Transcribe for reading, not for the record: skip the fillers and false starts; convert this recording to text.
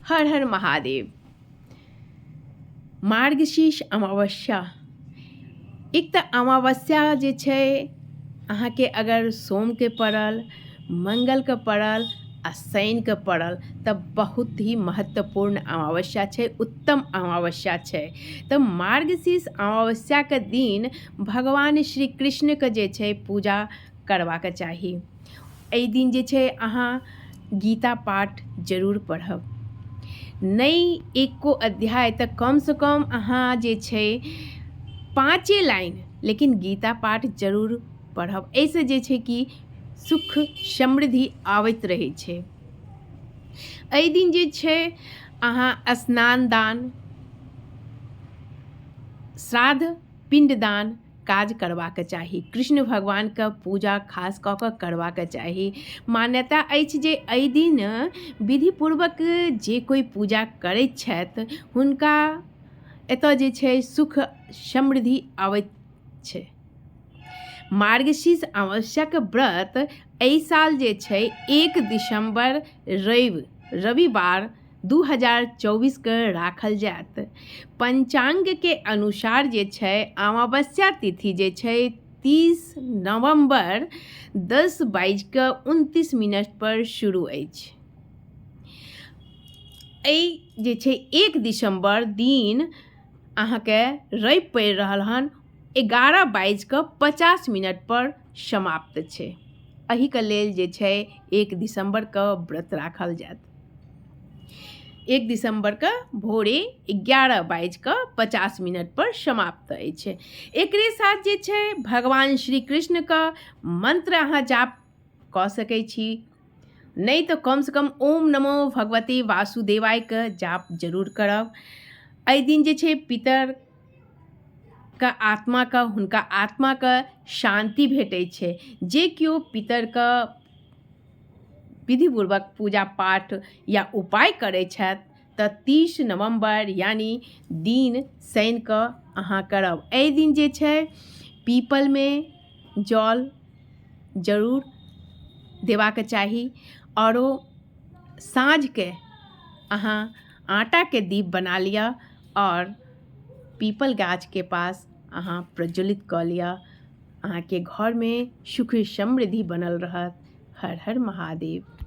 हर हर महादेव। मार्गशीर्ष अमावस्या, एक तऽ अमावस्या जे छै अहाँके अगर सोमके पड़ल, मंगलके पड़ल आ शनिके पड़ल तऽ बहुत ही महत्वपूर्ण अमावस्या छै, उत्तम अमावस्या छै। तऽ मार्गशीर्ष अमावस्याके दिन भगवान श्री कृष्णके जे छै पूजा करबाक चाही। एहि दिन जे छै अहाँ गीता पाठ जरूर पढ़ब, नहि एको अध्याय तऽ कमसँ कम अहाँ जे छै 5 लाइन लेकिन गीता पाठ जरूर पढ़ब। एहिसँ जे छै कि सुख समृद्धि आबैत रहै छै। एहि दिन जे छै अहाँ स्नान दान, श्राद्ध पिंडदान काज करबाक चाही। कृष्ण भगवानके पूजा खास कऽ कऽ करबाक चाही। मान्यता अछि जे एहि दिन विधिपूर्वक जे कोइ पूजा करैत छथि हुनका एतऽ जे छै सुख समृद्धि आबैत छै। मार्गशीर्ष अमावस्याके व्रत एहि साल जे छै 1 दिसंबर रविवार 2024 के राखल जायत। पंचांग के अनुसार जे छै अमावस्या तिथि जे छै 30 नवंबर 10:29 पर शुरू अछि। एहि जे छै 1 दिसंबर दिन अहाँके रवि पड़ि रहल हन, 11:50 पर समाप्त छै। एहिके लेल जे छै 1 दिसंबर के व्रत राखल जायत। 1 दिसंबर के भोरे 11:50 पर समाप्त अछि। एकरे साथ जे छै भगवान श्री कृष्ण के मंत्र अहाँ जाप कऽ सकै छी, नहि तऽ कमसँ कम ओम नमो भगवते वासुदेवाय के जाप जरूर करब। एहि दिन जे छै पितर के आत्मा के, हुनका आत्मा के शांति भेटै छै। जे केओ पितर के विधिपूर्वक पूजा पाठ या उपाय करै छथि तऽ 30 नवंबर यानी दिन शनि के अहाँ करब। एहि दिन जे छै पीपल में जल जरूर देबाक चाही। औरो साँझके अहाँ आटाके दीप बना लिअ और पीपल गाछके पास अहाँ प्रज्वलित कऽ लिअ। अहाँके घरमे सुख समृद्धि बनल रहत। हर हर महादेव।